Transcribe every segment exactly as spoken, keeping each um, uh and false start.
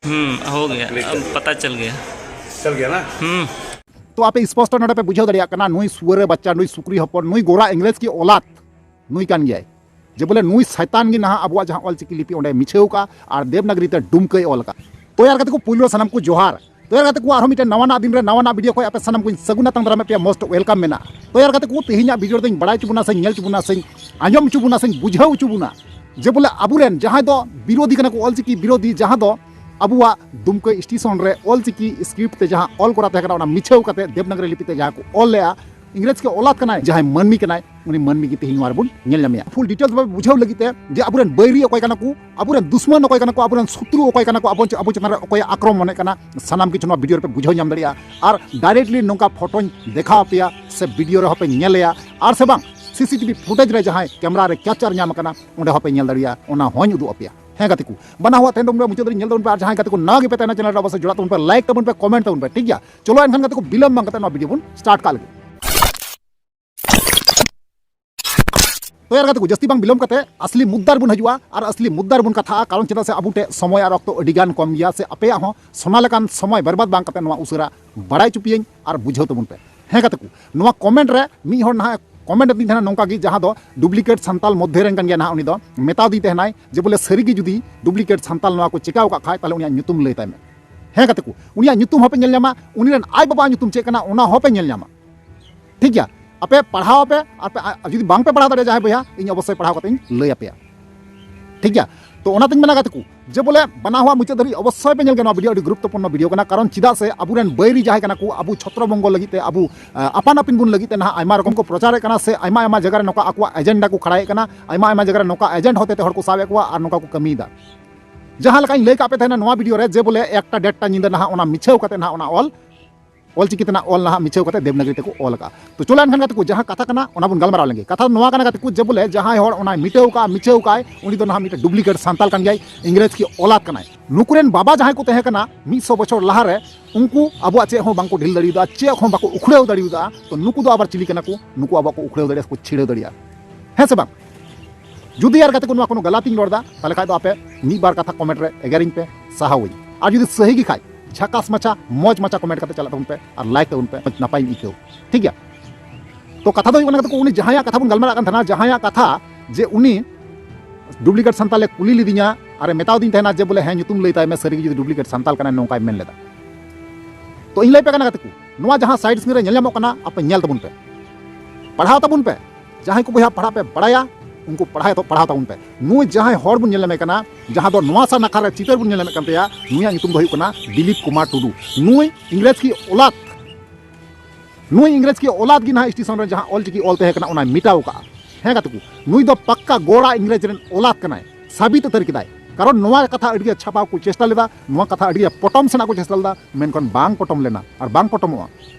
हम्म, हो गया। अब पता चल गया। चल गया ना? हम्म। ᱛᱚ ᱟᱯᱮ ᱥᱯᱚᱥᱴᱚ ᱱᱚᱰᱮ ᱯᱮ ᱵᱩᱡᱷᱟᱹᱣ ᱫᱟᱲᱮᱭᱟᱜ ᱠᱟᱱᱟ, ᱱᱩᱭ ᱥᱩᱣᱟᱹᱨᱮ ᱵᱟᱪᱪᱟ, ᱱᱩᱭ ᱥᱩᱠᱨᱤ ᱦᱚᱯᱚᱱ, ᱱᱩᱭ ᱜᱳᱨᱟ ᱤᱝᱨᱮᱡᱽ ᱠᱤ ᱚᱞᱟᱫ ᱱᱩᱭ ᱠᱟᱱ ᱜᱮᱭᱟᱭ᱾ ᱡᱮ ᱵᱚᱞᱮ ᱱᱩᱭ ᱥᱟᱭᱛᱟᱱ ᱜᱮ ᱱᱟᱦᱟᱜ ᱟᱵᱚᱣᱟᱜ ᱡᱟᱦᱟᱸ ᱚᱞ ᱪᱤᱠᱤ ᱞᱤᱯᱤ ᱚᱸᱰᱮ ᱢᱤᱪᱷᱟᱹᱣ ᱠᱟᱜᱼᱟ ᱟᱨ ᱫᱮᱵᱽᱱᱟᱜᱽᱨᱤ ᱛᱮ ᱰᱩᱢᱠᱟᱹᱭ ᱚᱞ ᱠᱟᱜᱼᱟ᱾ ᱛᱚ ᱭᱟᱨ ᱜᱟᱛᱮ ᱠᱚ, ᱯᱩᱭᱞᱩ ᱨᱮ ᱥᱟᱱᱟᱢ ᱠᱚ ᱡᱚᱦᱟᱨ᱾ ᱛᱚ ᱭᱟᱨ ᱜᱟᱛᱮ ᱠᱚ, ᱟᱨᱦᱚᱸ ᱢᱤᱫᱴᱮᱱ ᱱᱟᱣᱟᱱᱟᱜ ᱫᱤᱱ ᱨᱮ ᱱᱟᱣᱟᱱᱟᱜ ᱵᱷᱤᱰᱤᱭᱳ ᱠᱷᱚᱱ ᱟᱯᱮ ᱥᱟᱱᱟᱢ ᱠᱚᱧ ᱥᱟᱹᱜᱩᱱ ᱟᱛᱟᱝ ᱫᱟᱨᱟᱢᱮᱫ ᱯᱮᱭᱟ, most welcome ᱢᱮᱱᱟᱜᱼᱟ᱾ ᱛᱚ ᱭᱟᱨ ᱜᱟᱛᱮ ᱠᱚ, ᱛᱮᱦᱮᱧᱟᱜ ᱵᱷᱤᱰᱤᱭᱳ ᱨᱮᱫᱚᱧ ᱵᱟᱲᱟᱭ ᱦᱚᱪᱚ ᱵᱚᱱᱟ ᱥᱮᱧ ᱧᱮᱞ ᱦᱚᱪᱚ ᱵᱚᱱᱟ ᱥᱮᱧ ᱟᱸᱡᱚᱢ ᱦᱚᱪᱚ ᱵᱚᱱᱟ ᱥᱮᱧ ᱵᱩᱡᱷᱟᱹᱣ ᱦᱚᱪᱚ ᱵᱚᱱᱟ ᱡᱮ ᱵᱚᱞᱮ ᱟᱵᱚᱨᱮᱱ ᱡᱟᱦᱟᱸᱭ ᱫᱚ ᱵᱤᱨᱳᱫᱷᱤ ᱠᱟᱱᱟ ᱠᱚ, ᱚᱞ ᱪᱤᱠᱤ ᱵᱤᱨᱳᱫᱷᱤ, ᱡᱟᱦᱟᱸ ᱫᱚ ᱟᱵᱚᱣᱟᱜ ᱫᱩᱢᱠᱟᱹ ᱥᱴᱮᱥᱚᱱ ᱨᱮ ᱚᱞ ᱪᱤᱠᱤ ᱥᱠᱨᱤᱯᱴ ᱛᱮ ᱡᱟᱦᱟᱸ ᱚᱞ ᱠᱚᱨᱟ ᱛᱟᱦᱮᱸ ᱠᱟᱱᱟ, ᱚᱱᱟ ᱢᱤᱪᱷᱟᱹᱣ ᱠᱟᱛᱮ ᱫᱮᱵᱽᱱᱟᱜᱽᱨᱤ ᱞᱤᱯᱤ ᱛᱮ ᱡᱟᱦᱟᱸ ᱠᱚ ᱚᱞ ᱞᱮᱜᱼᱟ, ᱤᱝᱨᱮᱡᱽ ᱠᱤ ᱚᱞᱟᱫ ᱠᱟᱱᱟᱭ, ᱡᱟᱦᱟᱸᱭ ᱢᱟᱹᱱᱢᱤ ᱠᱟᱱᱟᱭ, ᱩᱱᱤ ᱢᱟᱹᱱᱢᱤ ᱜᱮ ᱛᱮᱦᱮᱧ ᱱᱚᱣᱟ ᱨᱮᱵᱚᱱ ᱧᱮᱞ ᱧᱟᱢᱮᱭᱟ᱾ ᱯᱷᱩᱞ ᱰᱤᱴᱮᱞᱥ ᱵᱷᱟᱵᱮ ᱵᱩᱡᱷᱟᱹᱣ ᱞᱟᱹᱜᱤᱫ ᱛᱮ ᱡᱮ ᱟᱵᱚᱨᱮᱱ ᱵᱟᱹᱭᱨᱤ ᱚᱠᱚᱭ ᱠᱟᱱᱟ ᱠᱚ, ᱟᱵᱚᱨᱮᱱ ᱫᱩᱥᱢᱟᱱ ᱚᱠᱚᱭ ᱠᱟᱱᱟ ᱠᱚ, ᱟᱵᱚᱨᱮᱱ ᱥᱚᱛᱨᱩ ᱚᱠᱚᱭ ᱠᱟᱱᱟ ᱠᱚ, ᱟᱵᱚ, ᱟᱵᱚ ᱪᱮᱛᱟᱱ ᱨᱮ ᱚᱠᱚᱭᱮ ᱟᱠᱨᱚᱢᱚᱱᱮᱫ ᱠᱟᱱᱟ, ᱥᱟᱱᱟᱢ ᱠᱤᱪᱷᱩ ᱱᱚᱣᱟ ᱵᱷᱤᱰᱤᱭᱳ ᱨᱮᱯᱮ ᱵᱩᱡᱷᱟᱹᱣ ᱧᱟᱢ ᱫᱟᱲᱮᱭᱟᱜᱼᱟ᱾ ᱟᱨ ᱰᱟᱭᱨᱮᱠᱴᱞᱤ ᱱᱚᱝᱠᱟ ᱯᱷᱳᱴᱳᱧ ᱫᱮᱠᱷᱟᱣ ᱟᱯᱮᱭᱟ ᱥᱮ ᱵᱷᱤᱰᱤᱭᱳ ᱨᱮᱦᱚᱸ ᱯᱮ ᱧᱮᱞᱮᱭᱟ, ᱟᱨ ᱥᱮ ᱵᱟᱝ ᱥᱤᱥᱤᱴᱤᱵᱷᱤ ᱯᱷᱩᱴᱮᱡᱽ ᱨᱮ ᱡᱟᱦᱟᱸᱭ ᱠᱮᱢᱨᱟ ᱨᱮ ᱠᱮᱯᱪᱟᱨ ᱧᱟᱢ ᱟᱠᱟᱱᱟ, ᱚᱸᱰᱮ ᱦᱚᱸᱯᱮ ᱧᱮᱞ ᱫᱟᱲᱮᱭᱟᱜᱼᱟ, ᱚᱱᱟ ᱦᱚᱸᱧ ᱩᱫᱩᱜ ᱟᱯᱮᱭᱟ᱾ ᱦᱮᱸ ᱜᱟᱛᱮ ᱠᱚ, ᱵᱟᱱᱟ ᱦᱚᱲ ᱛᱟᱦᱮᱱ ᱛᱟᱵᱚᱱ ᱯᱮ, ᱢᱩᱪᱟᱹᱫ ᱫᱷᱟᱹᱨᱤᱡ ᱧᱮᱞ ᱛᱟᱵᱚᱱ ᱯᱮ᱾ ᱟᱨ ᱡᱟᱦᱟᱸᱭ ᱜᱟᱛᱮ ᱠᱚ ᱱᱟᱣᱟ ᱜᱮᱯᱮ ᱛᱟᱦᱮᱱᱟ ᱪᱮᱱᱮᱞ ᱨᱮ, ᱚᱵᱚᱥᱥᱳᱭ ᱡᱚᱲᱟᱜ ᱛᱟᱵᱚᱱ ᱯᱮ, ᱞᱟᱭᱤᱠ ᱛᱟᱵᱚᱱ ᱯᱮ, ᱠᱚᱢᱮᱱᱴ ᱛᱟᱵᱚᱱ ᱯᱮ, ᱴᱷᱤᱠ ᱜᱮᱭᱟ? ᱪᱚᱞᱚ ᱮᱱᱠᱷᱟᱱ ᱜᱟᱛᱮ ᱠᱚ, ᱵᱤᱞᱚᱢ ᱵᱟᱝ ᱠᱟᱛᱮ ᱱᱚᱣᱟ ᱵᱷᱤᱰᱤᱭᱳ ᱵᱚᱱ ᱥᱴᱟᱨᱴ ᱠᱟᱜ ᱞᱮᱜᱮ᱾ ᱛᱚ ᱭᱟᱨ ᱜᱟᱛᱮ ᱠᱚ, ᱡᱟᱹᱥᱛᱤ ᱵᱟᱝ ᱵᱤᱞᱚᱢ ᱠᱟᱛᱮ ᱟᱥᱞᱤ ᱢᱩᱫᱽᱫᱟ ᱨᱮᱵᱚᱱ ᱦᱤᱡᱩᱜᱼᱟ ᱟᱨ ᱟᱥᱞᱤ ᱢᱩᱫᱽᱫᱟ ᱨᱮᱵᱚᱱ ᱠᱟᱛᱷᱟᱜᱼᱟ᱾ ᱠᱟᱨᱚᱱ ᱪᱮᱫᱟᱜ ᱥᱮ ᱟᱵᱚ ᱴᱷᱮᱱ ᱥᱚᱢᱚᱭ ᱟᱨ ᱚᱠᱛᱚ ᱟᱹᱰᱤ ᱜᱟᱱ ᱠᱚᱢ ᱜᱮᱭᱟ, ᱥᱮ ᱟᱯᱮᱭᱟᱜ ᱦᱚᱸ ᱥᱚᱱᱟ ᱞᱮᱠᱟᱱ ᱥᱚᱢᱚᱭ ᱵᱮᱨᱵᱟᱫ ᱵᱟᱝ ᱠᱟᱛᱮ ᱱᱚᱣᱟ ᱩᱥᱟᱹᱨᱟ ᱵᱟᱲᱟᱭ ᱦᱚᱪᱚ ᱯᱮᱭᱟᱹᱧ ᱟᱨ ᱵᱩᱡᱷᱟᱹᱣ ᱛᱟᱵᱚᱱ ᱯᱮ᱾ ᱦᱮᱸ ᱜᱟᱛᱮ ᱠᱚ, ᱱᱚᱣᱟ ᱠᱚᱢᱮᱱᱴ ᱨᱮ ᱢᱤᱫ ᱦᱚᱲ ᱱᱟᱦᱟᱜ ᱠᱚᱢᱮᱱᱴ ᱟᱹᱫᱤᱧ ᱛᱟᱦᱮᱱᱟ ᱱᱚᱝᱠᱟ ᱜᱮ, ᱡᱟᱦᱟᱸ ᱫᱚ ᱰᱩᱯᱞᱤᱠᱮᱴ ᱥᱟᱱᱛᱟᱞ ᱢᱚᱫᱽᱫᱷᱮ ᱨᱮᱱ ᱠᱟᱱ ᱜᱮᱭᱟ ᱱᱟᱦᱟᱜ ᱩᱱᱤ ᱫᱚ, ᱢᱮᱛᱟᱣ ᱫᱤᱧ ᱛᱟᱦᱮᱱᱟᱭ ᱡᱮ ᱵᱚᱞᱮ ᱥᱟᱹᱨᱤ ᱜᱮ ᱡᱩᱫᱤ ᱰᱩᱯᱞᱤᱠᱮᱴ ᱥᱟᱱᱛᱟᱞ ᱱᱚᱣᱟ ᱠᱚ ᱪᱤᱠᱟᱹᱣ ᱠᱟᱜ ᱠᱷᱟᱡ, ᱛᱟᱦᱞᱮ ᱩᱱᱤᱭᱟᱜ ᱧᱩᱛᱩᱢ ᱞᱟᱹᱭ ᱛᱟᱭ ᱢᱮ᱾ ᱦᱮᱸ ᱜᱟᱛᱮ ᱠᱚ, ᱩᱱᱤᱭᱟᱜ ᱧᱩᱛᱩᱢ ᱦᱚᱸᱯᱮ ᱧᱮᱞ ᱧᱟᱢᱟ, ᱩᱱᱤ ᱨᱮᱱ ᱟᱡ ᱵᱟᱵᱟᱣᱟᱜ ᱧᱩᱛᱩᱢ ᱪᱮᱫ ᱠᱟᱱᱟ ᱚᱱᱟ ᱦᱚᱸᱯᱮ ᱧᱮᱞ ᱧᱟᱢᱟ᱾ ᱴᱷᱤᱠ ᱜᱮᱭᱟ? ᱟᱯᱮ ᱯᱟᱲᱦᱟᱣ ᱟᱯᱮ, ᱟᱨ ᱯᱮ, ᱟ-, ᱡᱩᱫᱤ ᱵᱟᱝ ᱯᱮ ᱯᱟᱲᱦᱟᱣ ᱫᱟᱲᱮᱭᱟᱜᱼᱟ ᱡᱟᱦᱟᱸᱭ ᱵᱚᱭᱦᱟ, ᱤᱧ ᱚᱵᱚᱥᱥᱳᱭ ᱯᱟᱲᱦᱟᱣ ᱠᱟᱛᱮ ᱤᱧ ᱞᱟᱹᱭ ᱟᱯᱮᱭᱟ᱾ ᱴᱷᱤᱠ ᱜᱮᱭᱟ? ᱛᱚ ᱚᱱᱟᱛᱤᱧ ᱢᱮᱱᱟ ᱜᱟᱛᱮ ᱠᱚ, ᱡᱮ ᱵᱚᱞᱮ ᱵᱟᱱᱟ ᱦᱚᱲ ᱢᱩᱪᱟᱹᱫ ᱫᱷᱟᱹᱨᱤᱡ ᱚᱵᱚᱥᱥᱳᱭ ᱯᱮ ᱧᱮᱞ ᱜᱮᱭᱟ ᱱᱚᱣᱟ ᱵᱷᱤᱰᱤᱭᱳ, ᱟᱹᱰᱤ ᱜᱩᱨᱩᱛᱛᱚᱯᱩᱨᱱᱚ ᱵᱷᱤᱰᱤᱭᱳ ᱠᱟᱱᱟ᱾ ᱠᱟᱨᱚᱱ ᱪᱮᱫᱟᱜ ᱥᱮ ᱟᱵᱚᱨᱮᱱ ᱵᱟᱹᱭᱨᱤ ᱡᱟᱦᱟᱸᱭ ᱠᱟᱱᱟ ᱠᱚ, ᱟᱵᱚ ᱪᱷᱚᱛᱨᱚ ᱵᱚᱝᱜᱚ ᱞᱟᱹᱜᱤᱫ ᱛᱮ, ᱟᱵᱚ, ᱟ, ᱟᱯᱟᱱ ᱟᱹᱯᱤᱱ ᱵᱚᱱ ᱞᱟᱹᱜᱤᱫ ᱛᱮ ᱱᱟᱦᱟᱜ ᱟᱭᱢᱟ ᱨᱚᱠᱚᱢ ᱠᱚ ᱯᱨᱚᱪᱟᱨᱮᱫ ᱠᱟᱱᱟ, ᱥᱮ ᱟᱭᱢᱟ ᱟᱭᱢᱟ ᱡᱟᱭᱜᱟ ᱨᱮ ᱱᱚᱝᱠᱟ ᱟᱠᱚᱣᱟᱜ ᱮᱡᱮᱱᱰᱟ ᱠᱚ ᱠᱷᱟᱲᱟᱭᱮᱫ ᱠᱟᱱᱟ, ᱟᱭᱢᱟ ᱟᱭᱢᱟ ᱡᱟᱭᱜᱟ ᱨᱮ ᱱᱚᱝᱠᱟ ᱮᱡᱮᱱᱴ ᱦᱚᱛᱮᱛᱮ ᱦᱚᱲ ᱠᱚ ᱥᱟᱵᱮᱫ ᱠᱚᱣᱟ ᱟᱨ ᱱᱚᱝᱠᱟ ᱠᱚ ᱠᱟᱹᱢᱤᱭᱮᱫᱟ᱾ ᱡᱟᱦᱟᱸ ᱞᱮᱠᱟᱧ ᱞᱟᱹᱭ ᱠᱟᱜ ᱯᱮ ᱛᱟᱦᱮᱱᱟ ᱱᱚᱣᱟ ᱵᱷᱤᱰᱤᱭᱳ ᱨᱮ, ᱡᱮ ᱵᱚᱞᱮ ᱮᱠᱴᱟ ᱰᱮᱲᱴᱟ ᱧᱤᱫᱟᱹ ᱱᱟᱦᱟᱜ ᱚᱱᱟ ᱢᱤᱪᱷᱟᱹᱣ ᱠᱟᱛᱮ ᱱᱟᱦᱟᱜ ᱚᱱᱟ ᱚᱞ, ᱚᱞᱪᱤᱠᱤ ᱛᱮᱱᱟᱜ ᱚᱞ ᱱᱟᱦᱟᱜ ᱢᱤᱪᱷᱟᱹᱣ ᱠᱟᱛᱮ ᱫᱮᱵᱽᱱᱟᱜᱽᱨᱤ ᱛᱮᱠᱚ ᱚᱞ ᱟᱠᱟᱫᱼᱟ᱾ ᱛᱚ ᱪᱚᱞᱚ ᱮᱱᱠᱷᱟᱱ ᱜᱟᱛᱮ ᱠᱚ, ᱡᱟᱦᱟᱸ ᱠᱟᱛᱷᱟ ᱠᱟᱱᱟ ᱚᱱᱟ ᱵᱚᱱ ᱜᱟᱞᱢᱟᱨᱟᱣ ᱞᱮᱱᱜᱮ᱾ ᱠᱟᱛᱷᱟ ᱫᱚ ᱱᱚᱣᱟ ᱠᱟᱱᱟ ᱜᱟᱛᱮ ᱠᱚ, ᱡᱮ ᱵᱚᱞᱮ ᱡᱟᱦᱟᱸᱭ ᱦᱚᱲ ᱚᱱᱟᱭ ᱢᱤᱴᱟᱹᱣ ᱠᱟᱜᱼᱟ, ᱢᱤᱪᱷᱟᱹᱣ ᱠᱟᱜᱼᱟᱭ, ᱩᱱᱤ ᱫᱚ ᱱᱟᱦᱟᱜ ᱢᱤᱫᱴᱮᱱ ᱰᱩᱯᱞᱤᱠᱮᱴ ᱥᱟᱱᱛᱟᱞ ᱠᱟᱱ ᱜᱮᱭᱟᱭ, ᱤᱝᱨᱮᱡᱽ ᱠᱤ ᱚᱞᱟᱫ ᱠᱟᱱᱟᱭ᱾ ᱱᱩᱠᱩ ᱨᱮᱱ ᱵᱟᱵᱟ ᱡᱟᱦᱟᱸᱭ ᱠᱚ ᱛᱟᱦᱮᱸ ᱠᱟᱱᱟ ᱢᱤᱫ ᱥᱚ ᱵᱚᱪᱷᱚᱨ ᱞᱟᱦᱟ ᱨᱮ, ᱩᱱᱠᱩ ᱟᱵᱚᱣᱟᱜ ᱪᱮᱫ ᱦᱚᱸ ᱵᱟᱝᱠᱚ ᱰᱷᱤᱞ ᱫᱟᱲᱮᱭᱟᱫᱟ, ᱪᱮᱫ ᱦᱚᱸ ᱵᱟᱠᱚ ᱩᱠᱷᱲᱟᱹᱣ ᱫᱟᱲᱮᱭᱟᱫᱟ᱾ ᱛᱚ ᱱᱩᱠᱩ ᱫᱚ ᱟᱵᱟᱨ ᱪᱤᱞᱤ ᱠᱟᱱᱟ ᱠᱚ? ᱱᱩᱠᱩ ᱟᱵᱚᱣᱟᱜ ᱠᱚ ᱩᱠᱷᱲᱟᱹᱣ ᱫᱟᱲᱮᱭᱟᱜᱼᱟ, ᱠᱚ ᱪᱷᱤᱲᱟᱹᱣ ᱫᱟᱲᱮᱭᱟᱜᱼᱟ᱾ ᱦᱮᱸ ᱥᱮ ᱵᱟᱝ? ᱡᱩᱫᱤ ᱟᱨ ᱜᱟᱛᱮ ᱠᱚ ᱱᱚᱣᱟ ᱠᱳᱱᱳ ᱜᱟᱞᱟᱛᱤᱧ ᱨᱚᱲ ᱮᱫᱟ, ᱛᱟᱦᱚᱞᱮ ᱠᱷᱟᱡ ᱫᱚ ᱟᱯᱮ ᱢᱤᱫ ᱵᱟᱨ ᱠᱟᱛᱷᱟ ᱠᱚᱢᱮᱱᱴ ᱨᱮ ᱮᱜᱮᱨᱤᱧ ᱯᱮ, ᱥᱟᱦᱟᱣᱟᱹᱧ᱾ ᱟᱨ ᱡᱩᱫᱤ ᱥᱟᱹᱦᱤ ᱜᱮ ᱠᱷᱟᱡ, ᱡᱷᱟᱠᱟᱥ ᱢᱟᱪᱷᱟ, ᱢᱚᱡᱽ ᱢᱟᱪᱷᱟ ᱠᱚᱢᱮᱱᱴ ᱠᱟᱛᱮ ᱪᱟᱞᱟᱜ ᱛᱟᱵᱚᱱ ᱯᱮ ᱟᱨ ᱞᱟᱭᱤᱠ ᱛᱟᱵᱚᱱ ᱯᱮ, ᱢᱚᱡᱽ ᱱᱟᱯᱟᱭ ᱤᱧ ᱟᱹᱭᱠᱟᱹᱣ᱾ ᱴᱷᱤᱠ ᱜᱮᱭᱟ? ᱛᱚ ᱠᱟᱛᱷᱟ ᱫᱚ ᱦᱩᱭᱩᱜ ᱠᱟᱱᱟ, ᱜᱟᱛᱮ ᱠᱚ, ᱩᱱᱤ ᱡᱟᱦᱟᱸᱭᱟᱜ ᱠᱟᱛᱷᱟ ᱵᱚᱱ ᱜᱟᱞᱢᱟᱨᱟᱜ ᱠᱟᱱ ᱛᱟᱦᱮᱱᱟ, ᱡᱟᱦᱟᱸᱭᱟᱜ ᱠᱟᱛᱷᱟ ᱡᱮ ᱩᱱᱤ ᱰᱩᱯᱞᱤᱠᱮᱴ ᱥᱟᱱᱛᱟᱞ ᱮ ᱠᱩᱞᱤ ᱞᱤᱫᱤᱧᱟ ᱟᱨ ᱮ ᱢᱮᱛᱟᱣ ᱫᱤᱧ ᱛᱟᱦᱮᱱᱟ ᱡᱮ ᱵᱚᱞᱮ, "ᱦᱮᱸ, ᱧᱩᱛᱩᱢ ᱞᱟᱹᱭ ᱛᱟᱭ ᱢᱮ, ᱥᱟᱹᱨᱤ ᱜᱮ ᱡᱩᱫᱤ ᱰᱩᱯᱞᱤᱠᱮᱴ ᱥᱟᱱᱛᱟᱞ ᱠᱟᱱᱟᱭ", ᱱᱚᱝᱠᱟᱭ ᱢᱮᱱ ᱞᱮᱫᱟ᱾ ᱛᱚ ᱤᱧ ᱞᱟᱹᱭ ᱯᱮ ᱠᱟᱱᱟ, ᱜᱟᱛᱮ ᱠᱚ, ᱱᱚᱣᱟ ᱡᱟᱦᱟᱸ ᱥᱟᱭᱤᱰ ᱥᱠᱨᱤᱱ ᱨᱮ ᱧᱮᱞ ᱧᱟᱢᱚᱜ ᱠᱟᱱᱟ, ᱟᱯᱮ ᱧᱮᱞ ᱛᱟᱵᱚᱱ ᱯᱮ, ᱯᱟᱲᱦᱟᱣ ᱛᱟᱵᱚᱱ ᱯᱮ᱾ ᱡᱟᱦᱟᱸᱭ ᱠᱚ ᱵᱚᱭᱦᱟ ᱯᱟᱲᱦᱟᱜ ᱯᱮ ᱵᱟᱲᱟᱭᱟ, ᱩᱱᱠᱩ ᱯᱟᱲᱦᱟᱣ, ᱯᱟᱲᱦᱟᱣ ᱛᱟᱵᱚᱱ ᱯᱮ᱾ ᱱᱩᱭ ᱡᱟᱦᱟᱸᱭ ᱦᱚᱲ ᱵᱚᱱ ᱧᱮᱞ ᱧᱟᱢᱮ ᱠᱟᱱᱟ, ᱡᱟᱦᱟᱸ ᱫᱚ ᱱᱚᱣᱟ ᱥᱟ ᱱᱟᱠᱷᱟ ᱨᱮ ᱪᱤᱛᱟᱹᱨ ᱵᱚᱱ ᱧᱮᱞ ᱧᱟᱢᱮᱫ ᱠᱟᱱ ᱛᱟᱭᱟ, ᱱᱩᱭᱟᱜ ᱧᱩᱛᱩᱢ ᱫᱚ ᱦᱩᱭᱩᱜ ᱠᱟᱱᱟ ᱫᱤᱞᱤᱯ ᱠᱩᱢᱟᱨ ᱴᱩᱰᱩ᱾ ᱱᱩᱭ ᱤᱝᱨᱮᱡᱽ ᱠᱤ ᱚᱞᱟᱫ, ᱱᱩᱭ ᱤᱝᱨᱮᱡᱽ ᱠᱤ ᱚᱞᱟᱫ ᱜᱮ ᱱᱟᱦᱟᱜ ᱥᱴᱮᱥᱚᱱ ᱨᱮ ᱡᱟᱦᱟᱸ ᱚᱞ ᱪᱤᱠᱤ ᱚᱞ ᱛᱟᱦᱮᱸ ᱠᱟᱱᱟ, ᱚᱱᱟᱭ ᱢᱮᱴᱟᱣ ᱠᱟᱜᱼᱟ᱾ ᱦᱮᱸ ᱜᱟᱛᱮ ᱠᱚ, ᱱᱩᱭ ᱫᱚ ᱯᱟᱠᱠᱟ ᱜᱚᱲᱟ ᱤᱝᱨᱮᱡᱽ ᱨᱮᱱ ᱚᱞᱟᱫ ᱠᱟᱱᱟᱭ, ᱥᱟᱵᱤᱛ ᱩᱛᱟᱹᱨ ᱠᱮᱫᱟᱭ᱾ ᱠᱟᱨᱚᱱ ᱱᱚᱣᱟ ᱠᱟᱛᱷᱟ ᱟᱹᱰᱤ ᱜᱮ ᱪᱷᱟᱯᱟᱣ ᱠᱚ ᱪᱮᱥᱴᱟ ᱞᱮᱫᱟ, ᱱᱚᱣᱟ ᱠᱟᱛᱷᱟ ᱟᱹᱰᱤ ᱜᱮ ᱯᱚᱴᱚᱢ ᱥᱮᱱᱟᱜ ᱠᱚ ᱪᱮᱥᱴᱟ ᱞᱮᱫᱟ, ᱢᱮᱱᱠᱷᱟᱱ ᱵᱟᱝ ᱯᱚᱴᱚᱢ ᱞᱮᱱᱟ ᱟᱨ ᱵᱟᱝ ᱯᱚᱴᱚᱢᱚᱜᱼᱟ᱾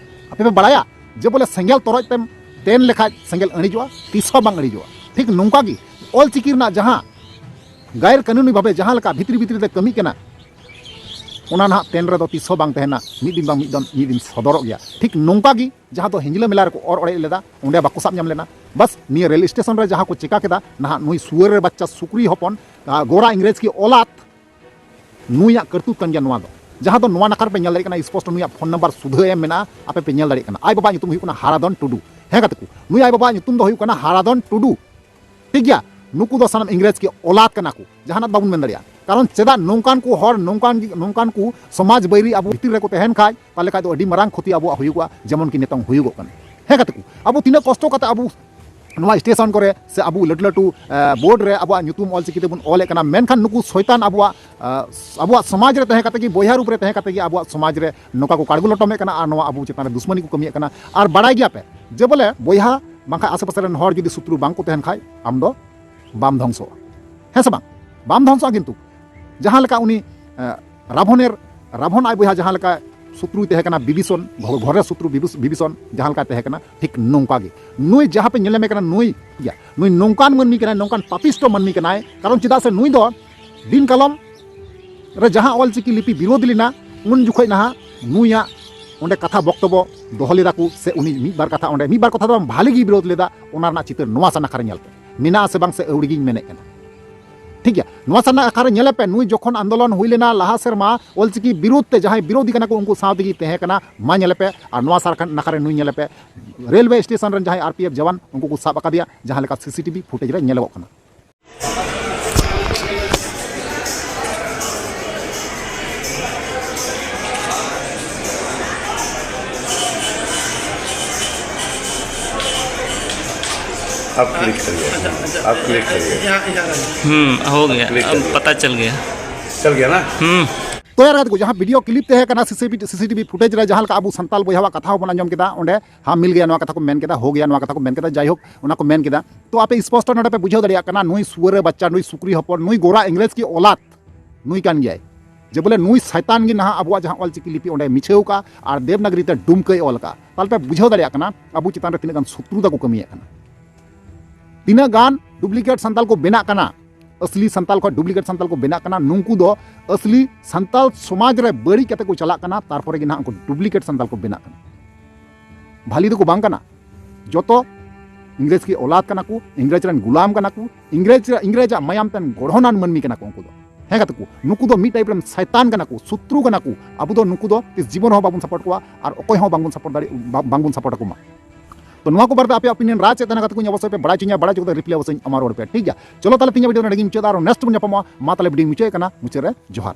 ᱟᱯᱮ ᱯᱮ ᱵᱟᱲᱟᱭᱟ ᱡᱮ ᱵᱚᱞᱮ ᱥᱮᱸᱜᱮᱞ ᱛᱚᱨᱚᱡ ᱛᱮᱢ ᱛᱮᱱ ᱞᱮᱠᱷᱟᱡ ᱥᱮᱸᱜᱮᱞ ᱤᱬᱤᱡᱚᱜᱼᱟ? ᱛᱤᱥ ᱦᱚᱸ ᱵᱟᱝ ᱤᱬᱤᱡᱚᱜᱼᱟ᱾ ᱴᱷᱤᱠ ᱱᱚᱝᱠᱟ ᱜᱮ ᱚᱞ ᱪᱤᱠᱤ ᱨᱮᱱᱟᱜ ᱡᱟᱦᱟᱸ ᱜᱟᱭᱨ ᱠᱟᱹᱱᱩᱱᱤ ᱵᱷᱟᱵᱮ ᱡᱟᱦᱟᱸ ᱞᱮᱠᱟ ᱵᱷᱤᱛᱨᱤ ᱵᱷᱤᱛᱨᱤ ᱛᱮ ᱠᱟᱹᱢᱤᱜ ᱠᱟᱱᱟ, ᱚᱱᱟ ᱱᱟᱦᱟᱜ ᱛᱮᱱ ᱨᱮᱫᱚ ᱛᱤᱥ ᱦᱚᱸ ᱵᱟᱝ ᱛᱟᱦᱮᱱᱟ, ᱢᱤᱫ ᱫᱤᱱ ᱵᱟᱝ ᱢᱤᱫ ᱫᱤᱱ, ᱢᱤᱫ ᱫᱤᱱ ᱥᱚᱫᱚᱨᱚᱜ ᱜᱮᱭᱟ᱾ ᱴᱷᱤᱠ ᱱᱚᱝᱠᱟ ᱜᱮ ᱡᱟᱦᱟᱸ ᱫᱚ ᱦᱤᱧᱡᱽᱞᱟᱹ ᱢᱮᱞᱟ ᱨᱮᱠᱚ ᱚᱨ ᱚᱲᱮᱡ ᱞᱮᱫᱟ, ᱚᱸᱰᱮ ᱵᱟᱠᱚ ᱥᱟᱵ ᱧᱟᱢ ᱞᱮᱱᱟ᱾ ᱵᱟᱥ ᱱᱤᱭᱟᱹ ᱨᱮᱞ ᱥᱴᱮᱥᱚᱱ ᱨᱮ ᱡᱟᱦᱟᱸ ᱠᱚ ᱪᱮᱠᱟ ᱠᱮᱫᱟ, ᱱᱟᱦᱟᱜ ᱱᱩᱭ ᱥᱩᱣᱟᱹᱨ ᱨᱮ ᱵᱟᱪᱪᱟ ᱥᱩᱠᱨᱤ ᱦᱚᱯᱚᱱ, ᱟᱨ ᱜᱳᱨᱟ ᱤᱝᱨᱮᱡᱽ ᱠᱤ ᱚᱞᱟᱫ, ᱱᱩᱭᱟᱜ ᱠᱟᱹᱨᱛᱩᱛ ᱠᱟᱱ ᱜᱮᱭᱟ ᱱᱚᱣᱟ ᱫᱚ᱾ ᱡᱟᱦᱟᱸ ᱫᱚ ᱱᱚᱣᱟ ᱱᱟᱠᱷᱟ ᱨᱮᱯᱮ ᱧᱮᱞ ᱫᱟᱲᱮᱭᱟᱜ ᱠᱟᱱᱟ, ᱥᱯᱚᱥᱴᱚ ᱱᱩᱭᱟᱜ ᱯᱷᱳᱱ ᱱᱟᱢᱵᱟᱨ ᱥᱩᱫᱷᱟᱹ ᱮᱢ ᱢᱮᱱᱟᱜᱼᱟ, ᱟᱯᱮ ᱯᱮ ᱧᱮᱞ ᱫᱟᱲᱮᱭᱟᱜ ᱠᱟᱱᱟ᱾ ᱟᱡ ᱵᱟᱵᱟᱣᱟᱜ ᱧᱩᱛᱩᱢ ᱦᱩᱭᱩᱜ ᱠᱟᱱᱟ ᱦᱟᱨᱟᱫᱚᱱ ᱴᱩᱰᱩ᱾ ᱦᱮᱸ ᱜᱟᱛᱮ ᱠᱚ, ᱱᱩᱭ ᱟᱡ ᱵᱟᱵᱟᱣᱟᱜ ᱧᱩᱛᱩᱢ ᱫᱚ ᱦᱩᱭᱩᱜ ᱠᱟᱱᱟ ᱦᱟᱨᱟᱫᱚᱱ ᱴᱩᱰᱩ᱾ ᱴᱷᱤᱠ ᱜᱮᱭᱟ, ᱱᱩᱠᱩ ᱫᱚ ᱥᱟᱱᱟᱢ ᱤᱝᱨᱮᱡᱽ ᱠᱤ ᱚᱞᱟᱫ ᱠᱟᱱᱟ ᱠᱚ, ᱡᱟᱦᱟᱱᱟᱜ ᱵᱟᱵᱚᱱ ᱢᱮᱱ ᱫᱟᱲᱮᱭᱟᱜᱼᱟ᱾ ᱠᱟᱨᱚᱱ ᱪᱮᱫᱟᱜ ᱱᱚᱝᱠᱟᱱ ᱠᱚ ᱦᱚᱲ, ᱱᱚᱝᱠᱟᱱ ᱜᱮ, ᱱᱚᱝᱠᱟᱱ ᱠᱚ ᱥᱚᱢᱟᱡᱽ ᱵᱟᱹᱭᱨᱤ ᱟᱵᱚ ᱵᱷᱤᱛᱤᱨ ᱨᱮᱠᱚ ᱛᱟᱦᱮᱱ ᱠᱷᱟᱡ, ᱛᱟᱦᱚᱞᱮ ᱠᱷᱟᱡ ᱫᱚ ᱟᱹᱰᱤ ᱢᱟᱨᱟᱝ ᱠᱷᱚᱛᱤ ᱟᱵᱚᱣᱟᱜ ᱦᱩᱭᱩᱜᱚᱜᱼᱟ, ᱡᱮᱢᱚᱱ ᱠᱤ ᱱᱤᱛᱚᱝ ᱦᱩᱭᱩᱜᱚᱜ ᱠᱟᱱᱟ᱾ ᱦᱮᱸ ᱜᱟᱛᱮ ᱠᱚ, ᱟᱵᱚ ᱛᱤᱱᱟᱹᱜ ᱠᱚᱥᱴᱚ ᱠᱟᱛᱮ ᱟᱵᱚ ᱱᱚᱣᱟ ᱥᱴᱮᱥᱚᱱ ᱠᱚᱨᱮ ᱥᱮ ᱟᱵᱚ ᱞᱟᱹᱴᱩ ᱞᱟᱹᱴᱩ, ᱮ, ᱵᱳᱨᱰ ᱨᱮ ᱟᱵᱚᱣᱟᱜ ᱧᱩᱛᱩᱢ ᱚᱞ ᱪᱤᱠᱤ ᱛᱮᱵᱚᱱ ᱚᱞᱮᱫ ᱠᱟᱱᱟ, ᱢᱮᱱᱠᱷᱟᱱ ᱱᱩᱠᱩ ᱥᱚᱭᱛᱟᱱ ᱟᱵᱚᱣᱟᱜ, ᱮ, ᱟᱵᱚᱣᱟᱜ ᱥᱚᱢᱟᱡᱽ ᱨᱮ ᱛᱟᱦᱮᱸ ᱠᱟᱛᱮ ᱜᱮ, ᱵᱚᱭᱦᱟ ᱨᱩᱯ ᱨᱮ ᱛᱟᱦᱮᱸ ᱠᱟᱛᱮ ᱜᱮ ᱟᱵᱚᱣᱟᱜ ᱥᱚᱢᱟᱡᱽ ᱨᱮ ᱱᱚᱝᱠᱟ ᱠᱚ ᱠᱟᱲᱜᱩ ᱞᱚᱴᱚᱢᱮᱫ ᱠᱟᱱᱟ ᱟᱨ ᱱᱚᱣᱟ ᱟᱵᱚ ᱪᱮᱛᱟᱱ ᱨᱮ ᱫᱩᱥᱢᱟᱱᱤ ᱠᱚ ᱠᱟᱹᱢᱤᱭᱮᱫ ᱠᱟᱱᱟ᱾ ᱟᱨ ᱵᱟᱲᱟᱭ ᱜᱮᱭᱟ ᱯᱮ ᱡᱮ ᱵᱚᱞᱮ ᱵᱚᱭᱦᱟ ᱵᱟᱝᱠᱷᱟᱱ ᱟᱥᱮ ᱯᱟᱥᱮ ᱨᱮᱱ ᱦᱚᱲ ᱡᱩᱫᱤ ᱥᱩᱛᱨᱩ ᱵᱟᱝ ᱠᱚ ᱛᱟᱦᱮᱱ ᱠᱷᱟᱡ, ᱟᱢ ᱫᱚ ᱵᱟᱢ ᱫᱷᱚᱝᱥᱚᱜᱼᱟ, ᱦᱮᱸ ᱥᱮ ᱵᱟᱝ? ᱵᱟᱢ ᱫᱷᱚᱝᱥᱚᱜᱼᱟ᱾ ᱠᱤᱱᱛᱩ ᱡᱟᱦᱟᱸ ᱞᱮᱠᱟ ᱩᱱᱤ, ᱮ, ᱨᱟᱵᱷᱚᱱᱮᱨ, ᱨᱟᱵᱷᱚᱱ ᱟᱡ ᱵᱚᱭᱦᱟ ᱡᱟᱦᱟᱸ ᱞᱮᱠᱟ ᱥᱩᱛᱨᱩᱭ ᱛᱟᱦᱮᱸ ᱠᱟᱱᱟ ᱵᱤᱵᱷᱤᱥᱚᱱ, ᱜᱷᱚ-, ᱜᱷᱚᱨᱮ ᱥᱩᱛᱨᱩ ᱵᱤᱵᱷᱤᱥ-, ᱵᱤᱵᱷᱤᱥᱚᱱ ᱡᱟᱦᱟᱸ ᱞᱮᱠᱟᱭ ᱛᱟᱦᱮᱸ ᱠᱟᱱᱟ, ᱴᱷᱤᱠ ᱱᱚᱝᱠᱟ ᱜᱮ ᱱᱩᱭ ᱡᱟᱦᱟᱸ ᱯᱮ ᱧᱮᱞᱮ ᱠᱟᱱᱟ, ᱱᱩᱭ, ᱭᱟ, ᱱᱩᱭ ᱱᱚᱝᱠᱟᱱ ᱢᱟᱹᱱᱢᱤ ᱠᱟᱱᱟᱭ, ᱱᱚᱝᱠᱟᱱ ᱯᱟᱯᱤᱥᱴᱚ ᱢᱟᱹᱱᱢᱤ ᱠᱟᱱᱟᱭ᱾ ᱠᱟᱨᱚᱱ ᱪᱮᱫᱟᱜ ᱥᱮ ᱱᱩᱭ ᱫᱚ ᱫᱤᱱ ᱠᱟᱞᱚᱢ ᱨᱮ ᱡᱟᱦᱟᱸ ᱚᱞ ᱪᱤᱠᱤ ᱞᱤᱯᱤ ᱵᱤᱨᱳᱫᱷ ᱞᱮᱱᱟ, ᱩᱱ ᱡᱚᱠᱷᱚᱡ ᱱᱟᱦᱟᱜ ᱱᱩᱭᱟᱜ ᱚᱸᱰᱮ ᱠᱟᱛᱷᱟ ᱵᱚᱠᱛᱚᱵᱚ ᱫᱚᱦᱚ ᱞᱮᱫᱟ ᱠᱚ, ᱥᱮ ᱩᱱᱤ ᱢᱤᱫ ᱵᱟᱨ ᱠᱟᱛᱷᱟ, ᱚᱸᱰᱮ ᱢᱤᱫ ᱵᱟᱨ ᱠᱟᱛᱷᱟ ᱫᱚ ᱵᱟᱝ, ᱵᱷᱟᱞᱮ ᱜᱮᱭ ᱵᱤᱨᱳᱫᱷ ᱞᱮᱫᱟ᱾ ᱚᱱᱟ ᱨᱮᱱᱟᱜ ᱪᱤᱛᱟᱹᱨ ᱱᱚᱣᱟ ᱥᱟ ᱱᱟᱠᱷᱟ ᱨᱮ ᱧᱮᱞ ᱯᱮ, ᱢᱮᱱᱟᱜᱼᱟ ᱥᱮ ᱵᱟᱝ ᱥᱮ ᱟᱹᱣᱲᱤ ᱜᱤᱧ ᱢᱮᱱᱮᱫ ᱠᱟᱱᱟ᱾ ᱴᱷᱤᱠ ᱜᱮᱭᱟ, ᱱᱚᱣᱟ ᱥᱟᱨᱱᱟ ᱟᱠᱷᱲᱟ ᱨᱮ ᱧᱮᱞᱮ ᱯᱮ, ᱱᱩᱭ ᱡᱚᱠᱷᱚᱱ ᱟᱱᱫᱳᱞᱚᱱ ᱦᱩᱭ ᱞᱮᱱᱟ ᱞᱟᱦᱟ ᱥᱮᱨᱢᱟ ᱚᱞᱪᱤᱠᱤ ᱵᱤᱨᱩᱫᱷ ᱛᱮ, ᱡᱟᱦᱟᱸᱭ ᱵᱤᱨᱳᱫᱷᱤ ᱠᱟᱱᱟ ᱠᱚ ᱩᱱᱠᱩ ᱥᱟᱶ ᱛᱮᱜᱮ ᱛᱟᱦᱮᱸ ᱠᱟᱱᱟ, ᱢᱟ ᱧᱮᱞᱮ ᱯᱮ᱾ ᱟᱨ ᱱᱚᱣᱟ ᱥᱟᱨ ᱠᱷᱟᱱ ᱱᱟᱠᱷᱟ ᱨᱮ ᱱᱩᱭ ᱧᱮᱞᱮ ᱯᱮ, ᱨᱮᱞᱣᱮ ᱥᱴᱮᱥᱚᱱ ᱨᱮᱱ ᱡᱟᱦᱟᱸᱭ ᱟᱨ ᱯᱤ ᱮᱯᱷ ᱡᱟᱣᱟᱱ ᱩᱱᱠᱩ ᱠᱚ ᱥᱟᱵ ᱟᱠᱟᱫᱮᱭᱟ, ᱡᱟᱦᱟᱸ ᱞᱮᱠᱟ ᱥᱤ ᱥᱤ ᱴᱤ ᱵᱷᱤ ᱯᱷᱩᱴᱮᱡᱽ ᱨᱮ ᱧᱮᱞᱚᱜᱚᱜ ᱠᱟᱱᱟ᱾ अब क्लिक करिए। अब क्लिक करिए। हम्म, हो गया। Click अब करिए। पता चल गया। चल गया ना? हम्म। ᱛᱚ ᱭᱟᱨ ᱜᱟᱛᱮ ᱠᱚ, ᱡᱟᱦᱟᱸ ᱵᱷᱤᱰᱤᱭᱳ ᱠᱞᱤᱯ ᱛᱟᱦᱮᱸ ᱠᱟᱱᱟ ᱥᱤ ᱥᱤ ᱴᱤ ᱵᱷᱤ ᱯᱷᱩᱴᱮᱡᱽ ᱨᱮ, ᱡᱟᱦᱟᱸ ᱞᱮᱠᱟ ᱟᱵᱚ ᱥᱟᱱᱛᱟᱞ ᱵᱚᱭᱦᱟᱣᱟᱜ ᱠᱟᱛᱷᱟ ᱦᱚᱸᱵᱚᱱ ᱟᱸᱡᱚᱢ ᱠᱮᱫᱟ, ᱚᱸᱰᱮ ᱦᱟᱸ ᱢᱤᱞ ᱜᱮᱭᱟ ᱱᱚᱣᱟ ᱠᱟᱛᱷᱟ ᱠᱚ ᱢᱮᱱ ᱠᱮᱫᱟ, ᱦᱳ ᱜᱮᱭᱟ ᱱᱚᱣᱟ ᱠᱟᱛᱷᱟ ᱠᱚ ᱢᱮᱱ ᱠᱮᱫᱟ, ᱡᱟᱭᱦᱳᱠ ᱚᱱᱟ ᱠᱚ ᱢᱮᱱ ᱠᱮᱫᱟ᱾ ᱛᱚ ᱟᱯᱮ ᱥᱯᱚᱥᱴᱚ ᱱᱚᱰᱮ ᱯᱮ ᱵᱩᱡᱷᱟᱹᱣ ᱫᱟᱲᱮᱭᱟᱜ ᱠᱟᱱᱟ, ᱱᱩᱭ ᱥᱩᱣᱟᱹᱨᱮ ᱵᱟᱪᱪᱟ, ᱱᱩᱭ ᱥᱩᱠᱨᱤ ᱦᱚᱯᱚᱱ, ᱱᱩᱭ ᱜᱳᱨᱟ ᱤᱝᱨᱮᱡᱽ ᱠᱤ ᱚᱞᱟᱫ ᱱᱩᱭ ᱠᱟᱱ ᱜᱮᱭᱟᱭ᱾ ᱡᱮ ᱵᱚᱞᱮ ᱱᱩᱭ ᱥᱟᱭᱛᱟᱱ ᱜᱮ ᱱᱟᱦᱟᱜ ᱟᱵᱚᱣᱟᱜ ᱡᱟᱦᱟᱸ ᱚᱞᱪᱤᱠᱤ ᱞᱤᱯᱤ ᱚᱸᱰᱮ ᱢᱤᱪᱷᱟᱹᱣ ᱠᱟᱜᱼᱟ ᱟᱨ ᱫᱮᱵᱽᱱᱟᱜᱽᱨᱤ ᱛᱮ ᱰᱩᱢᱠᱟᱹᱭ ᱚᱞ ᱠᱟᱜᱼᱟ᱾ ᱛᱟᱦᱞᱮ ᱯᱮ ᱵᱩᱡᱷᱟᱹᱣ ᱫᱟᱲᱮᱭᱟᱜ ᱠᱟᱱᱟ ᱟᱵᱚ ᱪᱮᱛᱟᱱ ᱨᱮ ᱛᱤᱱᱟᱹᱜ ᱜᱟᱱ ᱥᱚᱛᱨᱩᱛᱟ ᱠᱚ ᱠᱟᱹᱢᱤᱭᱮᱫ ᱠᱟᱱᱟ, ᱛᱤᱱᱟᱹᱜ ᱜᱟᱱ ᱰᱩᱯᱞᱤᱠᱮᱴ ᱥᱟᱱᱛᱟᱞ ᱠᱚ ᱵᱮᱱᱟᱜ ᱠᱟᱱᱟ, ᱟᱥᱞᱤ ᱥᱟᱱᱛᱟᱞ ᱠᱷᱚᱱ ᱰᱩᱯᱞᱤᱠᱮᱴ ᱥᱟᱱᱛᱟᱞ ᱠᱚ ᱵᱮᱱᱟᱜ ᱠᱟᱱᱟ᱾ ᱱᱩᱠᱩ ᱫᱚ ᱟᱥᱞᱤ ᱥᱟᱱᱛᱟᱞ ᱥᱚᱢᱟᱡᱽ ᱨᱮ ᱵᱟᱹᱲᱤᱡ ᱠᱟᱛᱮ ᱠᱚ ᱪᱟᱞᱟᱜ ᱠᱟᱱᱟ, ᱛᱟᱨᱯᱚᱨᱮ ᱜᱮ ᱱᱟᱦᱟᱜ ᱩᱱᱠᱩ ᱰᱩᱯᱞᱤᱠᱮᱴ ᱥᱟᱱᱛᱟᱞ ᱠᱚ ᱵᱮᱱᱟᱜ ᱠᱟᱱᱟ᱾ ᱵᱷᱟᱞᱤ ᱫᱚᱠᱚ ᱵᱟᱝ ᱠᱟᱱᱟ᱾ ᱡᱚᱛᱚ ᱤᱝᱨᱮᱡᱽ ᱠᱤ ᱚᱞᱟᱫ ᱠᱟᱱᱟ ᱠᱚ, ᱤᱝᱨᱮᱡᱽ ᱨᱮᱱ ᱜᱩᱞᱟᱢ ᱠᱟᱱᱟ ᱠᱚ, ᱤᱝᱨᱮᱡᱽ ᱤᱝᱨᱮᱡᱽᱟᱜ ᱢᱟᱭᱟᱢ ᱛᱮᱱ ᱜᱚᱲᱦᱚᱱᱟᱱ ᱢᱟᱹᱱᱢᱤ ᱠᱟᱱᱟ ᱠᱚ ᱩᱱᱠᱩ ᱫᱚ᱾ ᱦᱮᱸ ᱜᱟᱛᱮ ᱠᱚ, ᱱᱩᱠᱩ ᱫᱚ ᱢᱤᱫ ᱴᱟᱭᱤᱯ ᱨᱮᱱ ᱥᱟᱭᱛᱟᱱ ᱠᱟᱱᱟ ᱠᱚ, ᱥᱚᱛᱨᱩ ᱠᱟᱱᱟ ᱠᱚ᱾ ᱟᱵᱚ ᱫᱚ ᱱᱩᱠᱩ ᱫᱚ ᱛᱤᱥ ᱡᱤᱵᱚᱱ ᱦᱚᱸ ᱵᱟᱵᱚᱱ ᱥᱟᱯᱳᱨᱴ ᱠᱚᱣᱟ ᱟᱨ ᱚᱠᱚᱭ ᱦᱚᱸ ᱵᱟᱝᱵᱚᱱ ᱥᱟᱯᱳᱨᱴ ᱫᱟᱲᱮ ᱵᱟ- ᱵᱟᱝᱵᱚᱱ ᱥᱟᱯᱳᱨᱴ ᱟᱠᱚ ᱢᱟ᱾ ᱛᱚ ᱱᱚᱣᱟ ᱠᱚ ᱵᱟᱨᱮᱛᱮ ᱟᱯᱮᱭᱟᱜ ᱚᱯᱤᱱᱤᱭᱚᱱ ᱨᱟᱭ ᱪᱮᱫ ᱛᱟᱦᱮᱱᱟ ᱜᱟᱛᱮ ᱠᱚᱧ ᱚᱵᱚᱥᱥᱳᱭ ᱯᱮ ᱵᱟᱲᱟᱭ ᱦᱚᱪᱚᱧᱟ, ᱵᱟᱲᱟᱭ ᱦᱚᱪᱚ ᱠᱟᱛᱮ ᱨᱤᱯᱞᱟᱭ ᱚᱵᱚᱥᱥᱳᱭ ᱟᱢᱟᱜ ᱨᱚᱲ ᱯᱮ, ᱴᱷᱤᱠ ᱜᱮᱭᱟ? ᱪᱚᱞᱚ ᱛᱟᱦᱞᱮ ᱛᱮᱦᱮᱧᱟᱜ ᱵᱷᱤᱰᱤᱭᱳ ᱫᱚ ᱱᱚᱰᱮ ᱜᱮᱧ ᱢᱩᱪᱟᱹᱫᱟ, ᱟᱨᱚ ᱱᱮᱠᱥᱴ ᱵᱚᱱ ᱧᱟᱯᱟᱢᱚᱜᱼᱟ᱾ ᱢᱟ ᱛᱟᱦᱞᱮ ᱵᱷᱤᱰᱤᱭᱳᱧ ᱢᱩᱪᱟᱹᱫ ᱠᱟᱱᱟ, ᱢᱩᱪᱟᱹᱫ ᱨᱮ ᱡᱚᱦᱟᱨ᱾